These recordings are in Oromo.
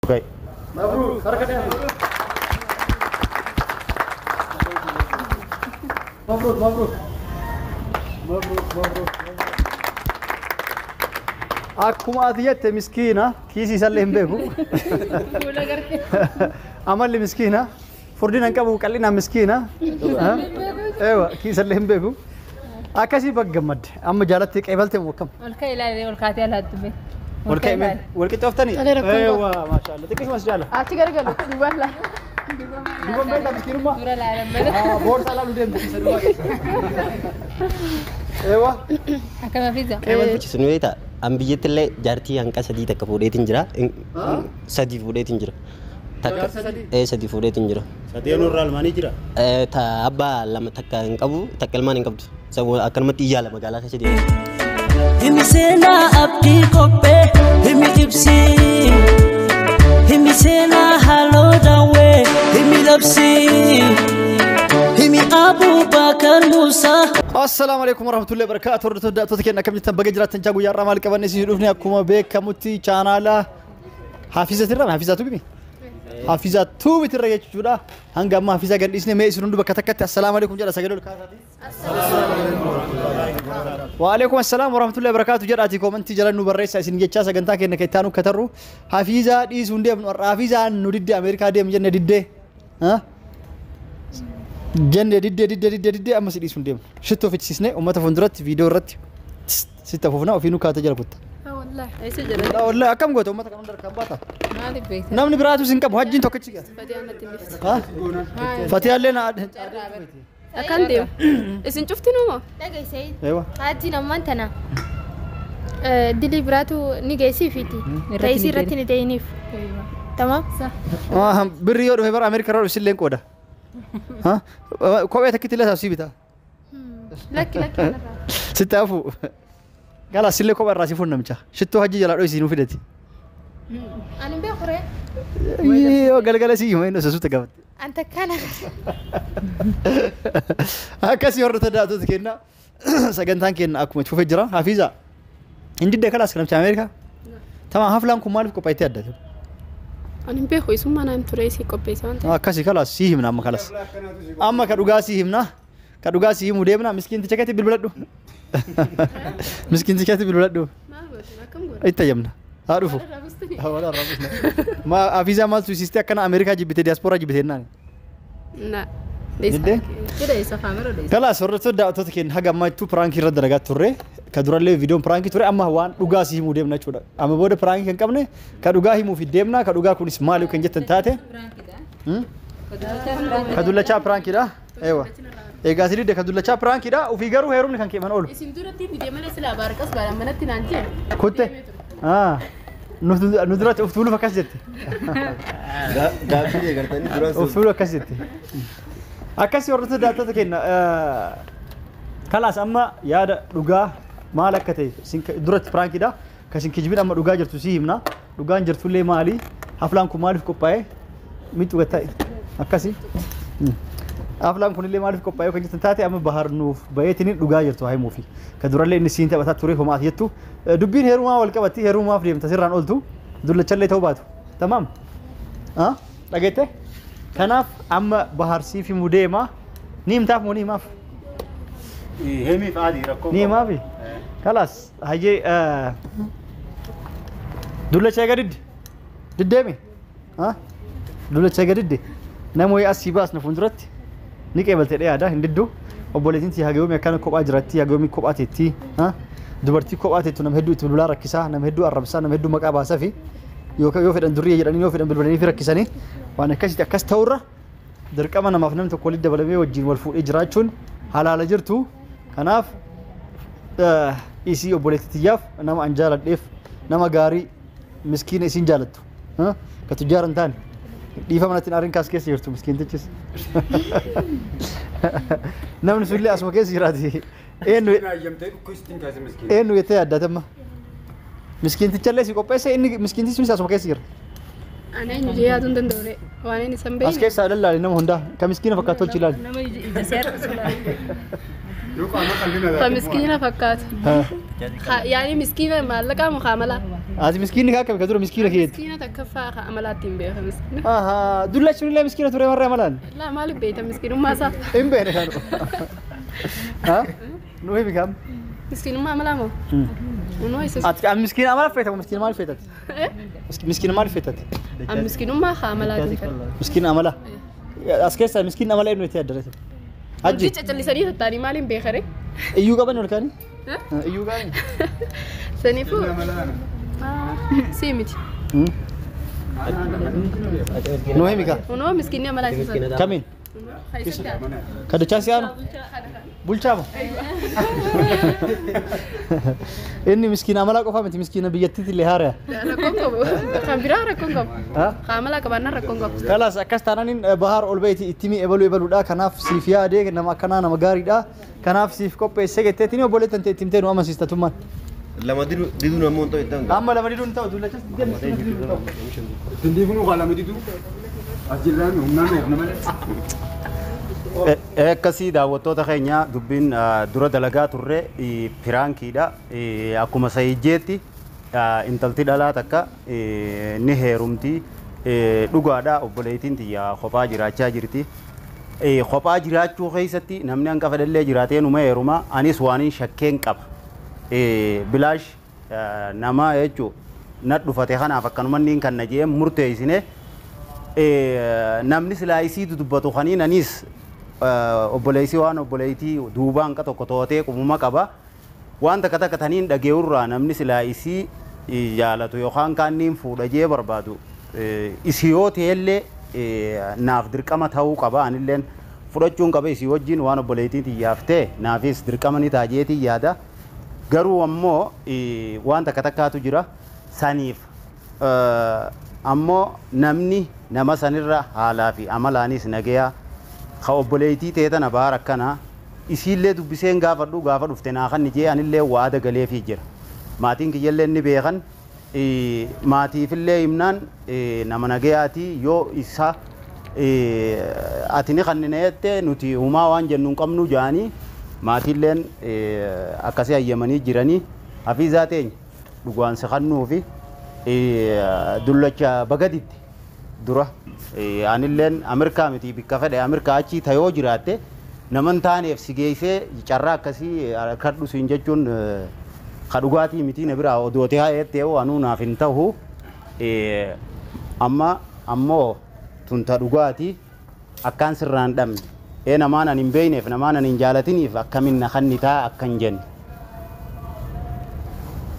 Okay. Mabruuk, harka dhahee. Mabruuk, mabruuk. Mabruuk, mabruuk. Akkuma ati jette miskiina kiisii isallee hin beeku. Fuula gartee. Amalli miskiina furdina hin qabu, qal'inaan miskiina. Eewa, kiisallee hin beeku. Akkasii bakka gammadde amma jaalattee qeebalte moo akkam? Ol ka'e ilaalee ol kaatee alaattu bee. Ol ka'e mee wal qixxooftanii? Tolee, rakkoon qabu. Eewa, maashaallah, xiqqisuma si jaala. Achi garagalu duubaan laala. Duuban beektaa miskiinummaa? Dura laalan malee. Boorsaa laalu deemte isa duubaa keessa. Eewa. Akkama fiza. Sun beektaa, an biyyatti illee jaartii hanqa sadii takka fuudheetiin jira. Sadii fuudheetiin jira. Takka sadii fuudheetiin jira. Sadeen irraa almaanii jira. Ta abbaa lama takka hin qabu, takka ilmaan hin qabdu. Akkanumatti iyyaala magaalaa keessa deema. Himi seenaa abdii qophee, himi ibsii. Himi seenaa haaloo daawwee, himi labsii. Himi Abuubakar Musaa. Assalaamu alaikum warahmatullahi wabarakatuh. Hordoftoota daawwattoota keenya, akkam jirtan? Baga jiraattan. Chaa guyyaa irraa maal qabanne isin dhufne? Akkuma beekamutti chaanaala Hafizatirra, Hafizaa Tubi, Hafizaa Tubitirra jechuudha. Hanga amma Hafizaa gad dhiisne, mee isin hundi bakka takkatti assalaamu alaikum jedha, sagalee ol kaasaati. Waalaikum assalaam warahmatullahi wabarakatuh jedhaati koomantii jala nu barreessa isin jechaa, sagantaa keenya kan itti aanu katarru Hafizaa dhiisuu hin deemnu. Har'a Hafizaan nu didde, Ameerikaa deemu jenne diddee. Jenne diddee, diddee, diddee, diddee, amma si dhiisuu hin deemnu. Shittoo fichisiisnee uummata fuulduratti viidiyoo irratti sitti afuufna, ofiinuu kaatee jala kutta. Wallaahi. Eessa jira? Wallaahi, akkam goota uummata kan hunda harkaan baata? Maaliif beekta? Namni biraatus hin qabu, hajjiin tokkichi gata. Fatiyaan natti hin dhifte. Fatiyaallee na. Akkan deemu. Isin cuftinuu moo? Dhageessee. Eewa. Hajjiin ammaan tana dilii biraatu ni geessiifiti. Ta'isii irratti ni ta'iniif. Tamam? Birri yoo dhufe bara Ameerikaa irraa dhufe silleen qooda. Kophee takkitti illee taasisii bitaa. Lakki, lakki, kanarraa. Sitti hafu. Gala sillee kophee irraa si fuun namicha. Shittoo hajji jalaa dho'isii nuu fidati. Ani hin beeku ree. Yoo galgala si hima inni osoo suuta gaafate. Anta kana. Akkasii hordoftoota daawwattoota keenya, sagantaan keenya akkuma itti fufee jira. Hafiiza hin diddee kalaas namicha Ameerikaa. Tamaa haflaan kun maaliif qophaa'ettee addate? Ani hin beeku, isummaa naan ture isii qopheesse waan ta'eef. Akkasii kalaas sii himna amma kalaas. Amma ka dhugaa sii himna. Ka dhugaa sii himuu deemna, miskiinticha keetti bilbiladhu. Miskiinticha keetti bilbiladhu. Maal gootan, akkam godhan? Itti ayyamna. Haa dhufu. Wala arrabusna. Ma Hafiizaa maaltu siistee akkana Ameerikaa jibbite, diyaaspooraa jibbite jennaan? Na. Diddee? Jedha isa kaamera dheessa. Kalaas hordoftoota daawwattoota keenya, haga ammaattuu piraankii irra dalagaa turre. Ka durallee viidiyoon piraankii ture, amma waan dhugaa si himuu deemna jechuudha. Amma booda piraankii kan qabne ka dhugaa himuuf deemna. Ka dhugaa kunis maali kan jettan taate? Ka dullachaa piraankiidha. Eewa. Egaa si didde, ka dullachaa piraankiidha. Ofii garuu heerumni kan keeman oolu. Isin duratti didee malee silaa baarqas baadhaan manatti naan jedhe. Kutte. Nu duratti of tuuluuf akkas jette. Gaaffii eegaltanii dura. Of tuuluu akkas jette. Akkasii hordoftoota daawwattoota keenya, kalaas amma yaada dhugaa maal akka ta'e duratti piraankiidha. Kasin kijibin amma dhugaa jirtu si himna. Dhugaan jirtullee maali? Haflaan kun maaliif qophaa'e? Mixu gatta'e. Akkasii. Haflaan kunillee maaliif qophaa'e kan jettan taate, amma bahar nuuf bayeetiin dhugaa jirtu haa himuufi. Ka durallee inni siin taphataa ture homaati jettu. Dubbiin heerumaa wal qabatti, heerumaaf deemta sirraan ooltu. Dullachallee ta'uu baatu. Tamaam. Dhageette? Kanaaf amma bahar siif himuu deema. Ni himtaaf moo ni himaaf? Himiif adii rakkoo. Ni himaafi? Kalaas hayyee, dullacha eega didde? Diddeemi? Dullacha eega didde? Nama wayii asii baasna fuulduratti ni qeebalte yaada hin diddu. Obboleettiin tii hagayoomii akkana kophaa jiratti, hagayoomii kophaa teetti. Dubartii kophaa teettu nama hedduu itti bilbilaa rakkisaa, nama hedduu arrabsaa, nama hedduu maqaa baasaa fi yoo fedhan durriyyee jedhanii, yoo fedhan bilbilanii fi rakkisanii, waan akkasitti akkas ta'urra dirqama namaaf namni tokko walitti dabalamee wajjin wal fuudhee jiraachuun halaala jirtu. Kanaaf isii obboleettii tiyyaaf nama an jaaladheef, nama gaarii miskiina isin jaalattu ka tujjaara hin taane, dhiifama natti hin aarin, kaas keessa jirtu miskiintichis. Namni sunillee asuma keessa jiraati. Eenyu Ayyamtee dhukkubsitiin kaase miskiina. eenyu jettee yaaddatamma? Miskiintichallee si qopheesse, inni miskiintichi sunis asuma keessa jira. Ani eenyu jee yaaduu hin danda'u ree. Waan inni san As beekne. keessaa lallaali, nama hundaa ka miskiina fakkaatu tolchi ilaali. Nama ija seera. Yoo qaama qalbii Ka miskiina fakkaatu. Yaani miskiina maallaqaa moo kaamalaa? Ati miskiinni kaa akkami ka dura miskiina keetti? Miskiina takkaffaa ka amalaatti hin beeka miskiina. Ahaa, dullachuun illee miskiina ture warra amalaan. Laa maaliif beekta miskiinummaa isaa? Hin beekne kanu. Ha? Nu himi kam? Miskiinummaa amalaa moo? Unoo isa. Ati miskiina amala feeta moo miskiina maal feetati? Miskiina maal feetati? An miskiinummaa ka amalaatiin fedha. Miskiina amala. As keessaa miskiina amala eenyu itti addarate? Hajji. Hojii cacallisanii tattaanii maaliin beekare? Iyyuu qaban ol kaanii? Iyyuu qaban? Saniifuu. Sii miti. Nu himi ka? Unoo miskiinni amalaa isa sana. Kamiin? Kadachaa si aanu? Bulchaa moo? Inni miskiina amalaa qofa miti miskiina biyyattiitti illee haaraya. Rakkoon qabu. Kan biraa rakkoon qabu. Ha? Ka amalaa qabaannaan rakkoon qabu. Kalaas akkas taanaan Bahaar ol ba'eeti itti mi ebaluu ebaluudha. Kanaaf siif yaadee nama akkanaa nama gaariidha. Kanaaf siif qopheessee jetteetiin obboleettan ta'e itti himtee nu amansiista tummaan. Lama diduun ammoo hin ta'u itti hanga. Amma lama diduun ta'u dullachas diddee miskiina diduun ta'u. Ittiin diifnu waa lama diduu. As jirraan humnaan oofna malee. Akkasii daawwattoota keenya dubbiin dura dalagaa turre piraankiidha. Akkuma sayijjeetti intalti dhalaa takka ni heerumti. Dhugaadha obboleettiin tiyya kophaa jiraachaa jirti. Kophaa jiraachuu keessatti namni hanqa fedhallee jiraatee numa heeruma. Anis waan shakkeen qaba. Bilaash nama jechuun na dhufate kanaaf akkanuma inni kan na jee murteessine namni silaa isii dubbatu kaniin anis obboleessi waan obboleettii duubaan hanqa tokko to'atee qubuma qaba. Waan takka takka taniin dhageewurraa namni silaa isii jaalatu yookaan kaanniin fuudha jee barbaadu isii yoo ta'ellee naaf dirqama ta'uu qaba anilleen fudhachuun qaba isii wajjin waan obboleettii xiyyaaf ta'e naafis dirqama ni taajeetii yaada. Garuu ammoo waan takka takkaatu jira saniif ammoo namni nama sanirra haalaa fi amalaanis nagayaa ka obboleettii ta'e tana baar akkanaa isiillee dubbiseen gaafadhu gaafa dhufte naa kan jee anillee waada galeefii jira. Maatiin kiyyallee ni beekan maatiifillee himnaan nama nagayaatii yoo isa ati ni kannina jette nuti humaa waan jennu hin qabnu jaanii maatiilleen akkasii hayyamanii jiranii hafiizaa teenya dhugaan si kannuu fi dullacha bagaditti dura anilleen Ameerikaa miti bikka fedhe Ameerikaa achii tayoo jiraatte naman taaneef si geessee carraa akkasii kadhu siin jechuun ka dhugaatii miti na biraa odootee haa jettee anuu naaf hin ta'u amma ammoo tun ta dhugaatii akkaan sirraan dhabne namaan ani hin beekneef namaan ani hin jaalatiniif akkamin na kannitaa akkan jenne.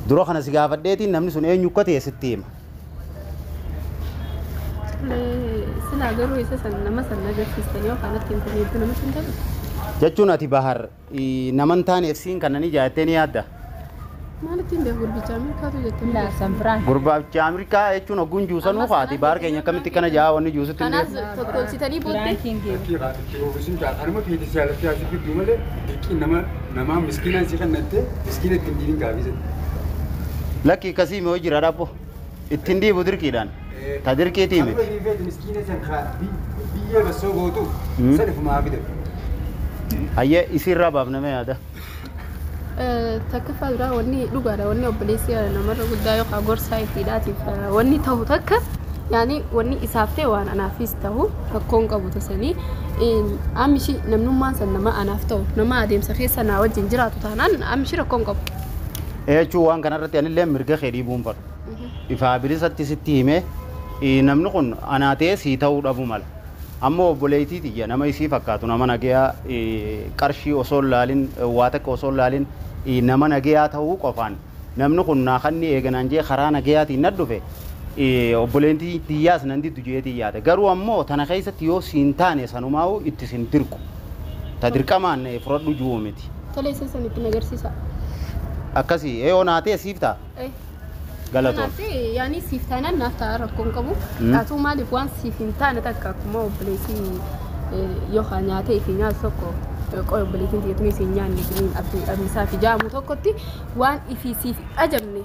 Dura kana si gaafadheetiin namni sun eenyu akka ta'e sitti hima. Silaa garuu isa san nama san agarsiistanii yookaan natti hin hedduu namatti hin ta'u. Jechuun ati Bahar naman taaneef siin kana ni jaattee ni yaadda. Maalitti hin beeku gurbicha Ameerikaatu jettee. Laa san biraan. Gurbicha Ameerikaa jechuun hogguun juusanuu faati Bahar keenya akkamitti kana jaa wanni juusutti hin Kanaas beeku. tottolchitanii booddee. Biraankiin geebu. Kanuma feeti jaalatti asii fidduu malee dirqii nama namaa miskiinaan si kennattee miskiina ittiin diidin gaafise. Lakki akkasii moo jira dhabbo ittiin diibu dirqiidhaan. Ta dirqiitii miti. Kanuma feeti miskiina san biyya basoo gootu san ifumaa fide. Hayyee isiirraa baafname yaada. Takkaffaa duraa wanni dhugaadha wanni obboleessi namarra guddaa yookaan gorsaa ittiidhaatiif wanni ta'u takka yaani wanni isaaf ta'e waan anaafis ta'u rakkoon qabu tasanii ammishi namnummaan san nama anaaf ta'u nama adeemsa keessa naa wajjin jiraatu taanaan ammishi rakkoon qabu. Jechuun waan kanarratti anillee mirga kee dhiibuun fadhu. Ifaa bilisatti sitti himee namni kun anaa ta'ee sii ta'uu dhabuu mala. Ammoo obboleettii tiyya nama isii fakkaatu nama nagayaa qarshii osoo hin laalin waa takka osoo hin laalin nama nagayaa ta'uu qofaan namni kun naa kanni eeganaan jee karaa nagayaatiin na dhufe obboleettii tiyyaas nan diddu jeetii yaada. Garuu ammoo tana keessatti yoo siin taane sanumaa'u itti sin dirqu. Ta dirqamaan fudhadhu jiru miti. Tolee isa san ittiin agarsiisa. Akkasii yoo naa ta'e siif ta'a. Galatoon. Kanaaf yaani siif taanaan naaf ta'a rakkoon qabu. Taatuu maaliif waan siif hin taane takka akkuma obboleessi yookaan nyaatee fi nyaatu tokko qoy obboleettiin xiyyeetuun isin nyaanne isiniin abdiisaa fi jaamu tokkotti waan ifii siif ajabne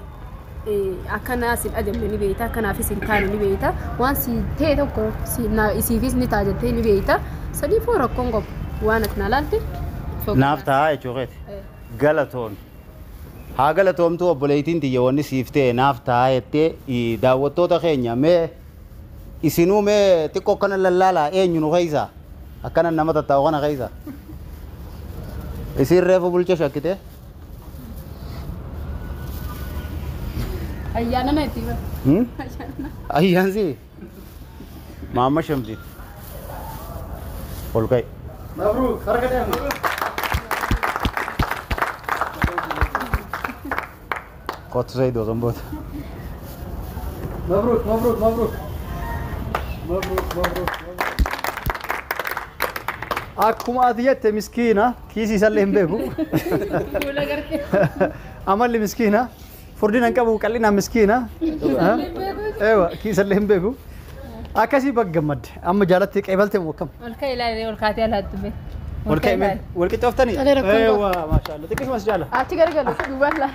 akkanaas hin ajabne ni beekta akkanaafis hin taane ni beekta waan si ta'e tokko isiifis ni ta'a jettee ni beekta sadiifuu rakkoon qabu waan ati na laalte. Naaf ta'a jechuudha. Galatoon. Haa galatoomtuu obboleettiin tiyya wanni siif ta'e naaf ta'a jettee daawwattoota keenya mee isinuu mee xiqqoo akkana lallaalaa eenyu nu keessa akkana nama tattaa'u kana keessa. Isiin reefu bulcha shakkite. Ayyaana na itti bara. Ayyaansi Maamma Shamsiin. Ol ka'i. Mabruuk harka deema. Kottu Saidoo sanboota. Mabruuk mabruuk mabruuk. Mabruuk mabruuk. Akkuma ati jette miskiina kiisii isallee hin beeku. Fuula gartee. Amalli miskiina furdina hin qabu qal'inaan miskiina. Eewa kiisallee hin beeku. Akkasii bakka gammadde amma jaalatti qeebalte moo akkam? Ol ka'e ilaalee ol kaatee alaattu bee. Wal ka'e wal qixxooftanii? Tolee, rakkoon qabu. Eewa maashaallah xiqqisuma si jaala. Achi garagalu duubaan laa.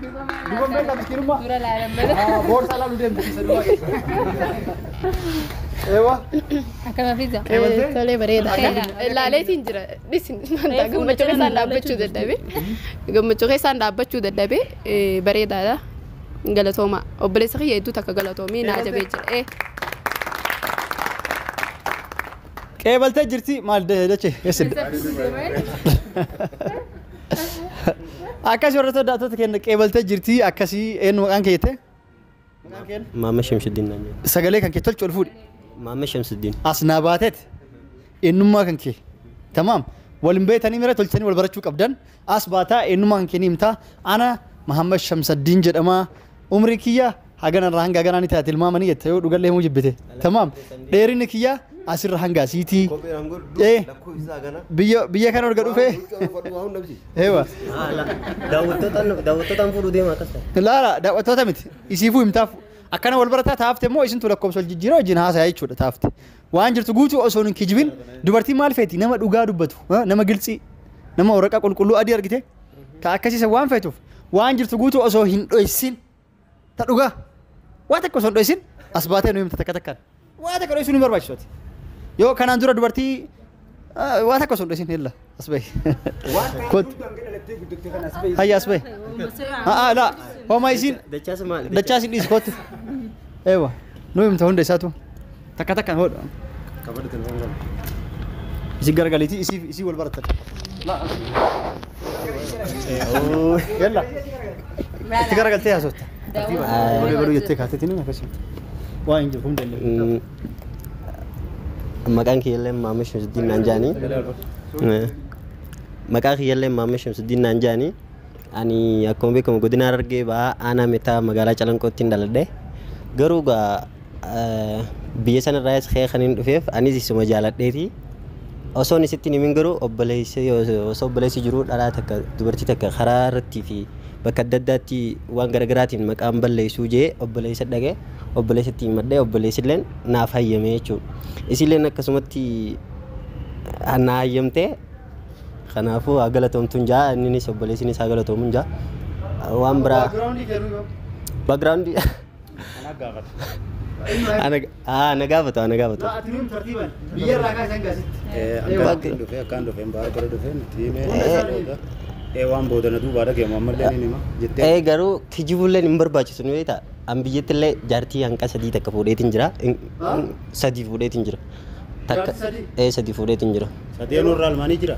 Duuban beektaa miskiinummaa? Dura laalan malee. Boorsaa laaluu deemtu keessa duubaa keessa. Eewa Akkama fiza. qeebaltee? Tolee bareedaadha. Laaleetiin jira. Dhisin maanta gammachuu keessaan dhaabbachuu dadhabee. Gammachuu keessaan dhaabbachuu dadhabee bareedaadha. Galatooma. Obboleessa kiyya hedduu takka galatoomii naa jabee jira. Qeebaltee jirti maal dache eessa? Akkasii warra daawwattoota keenya qeebaltee jirti akkasii eenyu maqaan kee jette? Maamma Shamsuddin naan jedhu. Sagalee kan kee tolchi ol fuudhi. Maamma Shamsuddin. As naa baateet eenyummaa kan kee tamaam waliin beetanii mira tolchanii wal barachuu qabdan as baataa eenyummaa kan kee ni himtaa ana Mahammad Shamsuddin jedhama umrii kiyya haganarraa hanga haganaa ni taate tilmaamanii jette yoo dhugallee himuu jibbite tamaam dheerinni kiyya asirra hanga asiitii biyya kana erga dhufee eewa Daawwattootaan fuudhuu deema akkas ta'e. Laala daawwattoota miti isiifuu himtaaf akkana wal barataa taafte immoo isintu lakkoofsa wal jijjiira wajjin haasayaa jechuudha taafte. Waan jirtu guutuu osoo hin kijibin dubartiin maal feeti nama dhugaa dubbatu nama gilxii nama waraqaa qulqulluu adii argite ka akkasiisa waan feetuuf waan jirtu guutuu osoo hin dhoysin ta dhugaa waa takka osoo hin dhoysin as baatee nu himta takka takkaan waa takka dhoysuun hin barbaachisuuti. Yoo kanaan dura dubartii waa takka osoo hin dhoysin hilla as bahi. Kottu. Hayya as bahi. Laa homaa isiin Dachaas maali? Dachaas hin dhiisu kottu. Eewa nu himta hunda isaatu takka takkaan hodha. Isin garagaliitii isii wal barattan. Yalla itti garagaltee haasofta. Godhee godhuu jettee kaateetiin akkasuma. Waa hin jiru hunda illee. Maqaan kiyyallee Maamma Shamsuddin naan jedhanii. Maqaa kiyyallee Maamma Shamsuddin naan jedhanii. Ani akkuma beekamu godina Harargee ba'aa aanaa Meettaa magaalaa Calanqootti hin dhaladhe. Garuu gaa biyya sanarraas ka'ee kan hin dhufeef anis isuma jaaladheeti. Osoon isitti himin garuu obboleessi osoo obboleessi jiruu dhalaa takka dubartii takka karaa irrattii fi bakka adda addaatti waan garaagaraatiin maqaan balleessuu jee obboleessa dhagee obboleessatti himadhee obboleessilleen naaf hayyame jechuudha. Isilleen akkasumatti na hayyamtee kanaafuu haa galatoomtuun jaa inninis obboleessinis haa galatoomuun jaa waan biraa background ana gaafatu ana gaafatu. Biyyarraa kaasan gaasitti. Akkaan dhufee akkaan dhufee baara bara dhufee nuti himee waan booda na duubaa dhageemu ammallee ni hima jettee. Garuu kijibulleen hin barbaachisu ni beektaa. An biyyattillee jaartii hanqa sadii takka fuudheetiin jira. Sadii fuudheetiin jira. Takka sadii fuudheetiin jira. Sadeen irraa almaanii jira.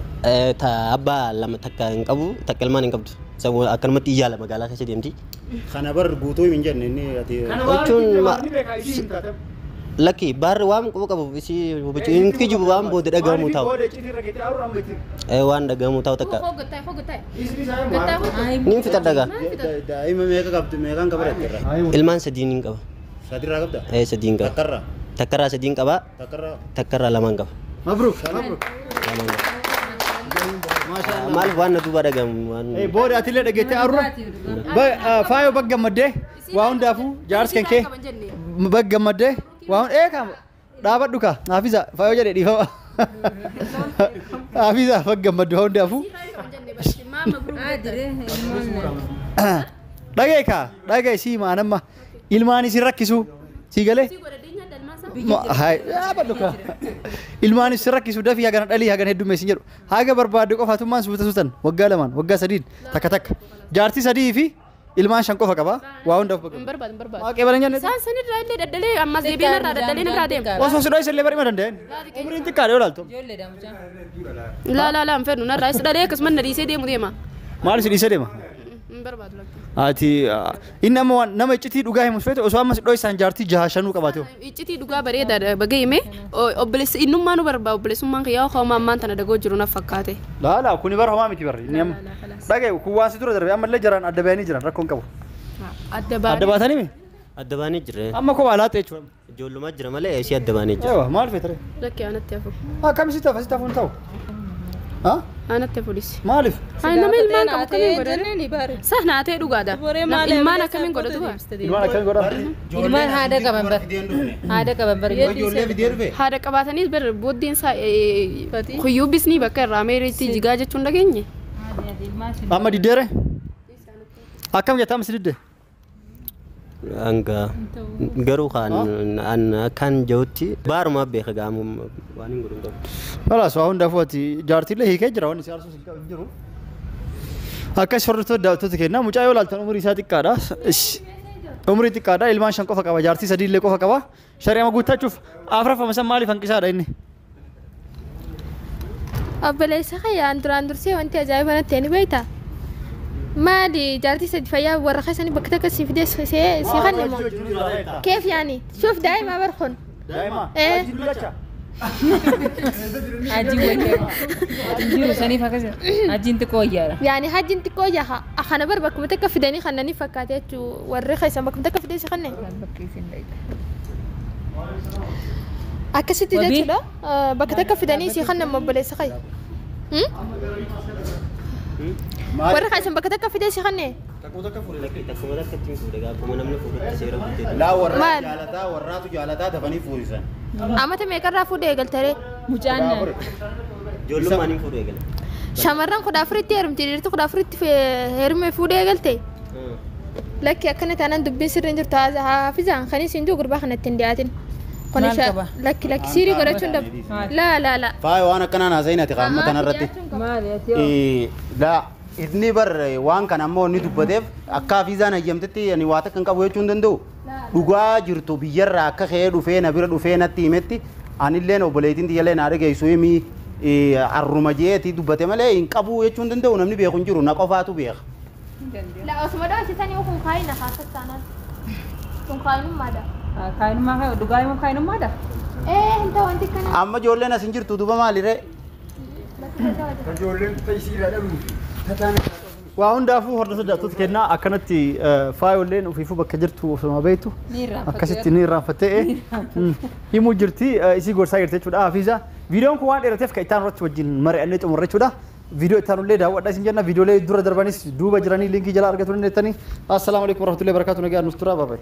Ta abbaa lama takka hin qabu takka ilmaan hin qabdu. Akkanumatti iyyaala magaalaa keessa deemti. Kana bar guutuu hin jenne inni ati. Jechuun lakki baarri waan quba qabu isii hubachuu hin kijibu waan booda dhagahamu ta'u. Waan dhagahamu ta'u takka. Niin fixa dhagaa. Daa'ima meeqa qabdu meeqaan qabatte irraa? Ilmaan sadiin hin qaba. Sadiirraa qabda? Sadiin qaba. Takkarraa? Takkarraa sadiin qaba. Takkarraa? Takkarraa lamaan qaba. Mabruuk mabruuk. Maal waan na duuba dhagahamu waan. Booda atillee dhageettee arra faayoo bakka gammaddee waa hundaafuu jaarsi kan kee bakka gammaddee waa eekama dhaabadhu kaa haafisa faayoo jedhee dhiifama. Haafisa bakka gammaddu waa hundaafuu. Dhagee kaa dhagee sii maanamma ilmaan isin rakkisu sii galee. Dhaabadhu kaa Ilmaanis si rakkisu dafii hagana dhalii hagana heddummeessin jedhu. Haga barbaadde qofaatummaan suuta suutan waggaa 2 waggaa 3 takka takka. Jaartii 3 fi ilmaan 5 qofa qaba. Waa hundaaf bakka. Hin barbaadu hin barbaadu. Maa qeebalan nyaanne. Isaan sanirraa illee daddalee ammas deebiin irraa daddalee irraa deema. Osoo si dho'ise illee barima danda'een. Umriin xiqqaadha yoo ilaaltu. Laa laa laa hin fedhu narraa isa dhalee akkasumas na dhiisee deemu deema. Maal si dhiisee deema? Hin barbaadu lakki. Ati inni amma waan nama iccitii dhugaa himus feete osoo ammas dho'isaan jaartii 6 5 qabaate. Iccitii dhugaa bareedaadha bagayime obboleessi innummaa nu barbaada obboleessummaan kiyyaa homaa ammaan tana dagoo jiru naaf fakkaate. Laa laa kuni bara homaa miti barri. Inni amma dhagaye kun waan si dura darbe ammallee jaraan adda bayanii jiran rakkoon qabu. Adda Adda baanee. baatanii mi? Adda baanee jirre. Amma kophaa laata jechuudha. Ijoollummaa jira malee ishee adda baanee jira. Ewa maal feete ree? Lakki aanatti hafu. Akkam sitti hafa sitti hafuun ta'u? Aanatti hafu dhisi. Maaliif? Ani nama ilmaan qabu akkamiin godhatu? Sah naatee dhugaadha. Ilmaan akkamiin godhatu? Ilmaan akkamiin godhatu? Ilmaan haadha qaban bar. Haadha qaban bar. Ijoollee fidee dhufe. Haadha qabaataniis bar booddeen isaa kuyyuu bisnii bakka irraa meeriitti jigaa jechuun dhageenye. Amma diddeere? Akkam jettaa amma si didde? Hanga garuu kan an akkaan jirutti baarumaa beeka gaamu waan hin godhu qabu. Kalaas waa hundaafuu ati jaartiillee hiikee jira wanni si aarsuus hin jiru. Akkas hordoftoota daawwattoota kennaa mucaa yoo ilaaltan umurii isaa xiqqaadha. Umurii xiqqaadha ilmaan 5 qofa qaba jaartii 3 illee qofa qaba. Shari'ama guuttachuuf afraffama san maaliif hanqisaadha inni? Obboleessa kiyyaan duraan dursee wanti ajaa'iba natti ni beektaa? Maali jaartii 3 fayyaa warra keessanii bakka takka si fidee si kanne moo? Keef yaani? Shuuf daa'ima bar kun. Daa'ima? Eh. Hajjiin wayyaa. Jiru saniif akkas hajjiin xiqqoo wayyaadha. Yaani hajjiin xiqqoo jaha kana bar bakkuma takka fidanii kannanii fakkaate jechuu warri keessan bakkuma takka fidee si kanne. Akkasitti jechuudha bakka takka fidanii si kanne obboleessa kiyya. Warri keessan bakka takka fidee si kanne. Takkuma takka ittiin fuudhe akkuma namni fuudhutti seera guuteetu. Laa warraa Maal? jaalataa warraatu jaalataa dafanii fuudhisan. Amata meeqarraa fuudhee eegaltaree? Mucaan Ijoollummaan hin fuudhu eegale. Shamarran 14tti heerumti dhiirti 14tti heerume fuudhee eegalte. Lakki akkana taanaan dubbiin sirriin jirtu haafizaan kan isin jiru gurbaa kanatti hin dhiyaatin. Kun Maal qaba? lakki lakki siirii godhachuun dab. Laa laa laa. Faaya waan akkanaan haasayin ati qaama tanarratti. Maali ati yoo? Laa inni bar waan kana ammoo inni dubbateef akka hafiizaan hayyamtetti ani waa takka hin qabu jechuu hin danda'u. Dhugaa jirtu biyyarraa akka ka'ee dhufee na bira dhufee natti himetti anilleen obboleettiin tiyyallee na dhageessu himi arruma jeetii dubbate malee hin qabu jechuu hin danda'u namni beeku hin jiru na qofaatu beeka. La osuma dhoosisanii kun kaayina haasas taanaan. Kun kaayinummaadha. Kaayinummaa dhugaa himuuf kaayinummaadha? Ee hin ta'u wanti kana. Amma ijoolleen as hin jirtu duuba maaliree? Ijoolleen ta'isiirraa dhabuu tataan Waa hundaafuu hordoftoota daawwattoota kennaa akkanatti faayolleen ofiifuu bakka jirtu osuma beektu Ni irraanfatte. akkasitti ni irraanfattee himuu jirti isii gorsaa jirti jechuudha hafiiza. Viidiyoon kun waan dheerateef kan ittaan irratti wajjin mari'annee xumurre jechuudha. Viidiyoo ittaanullee daawwadhaa isin jenna viidiyoolee dura darbanis duuba jiranii liinkii jala argatu dandeettanii. Assalaamu alaikum warahmatullahi wabarakatuh nagaa nuuf tura baabay.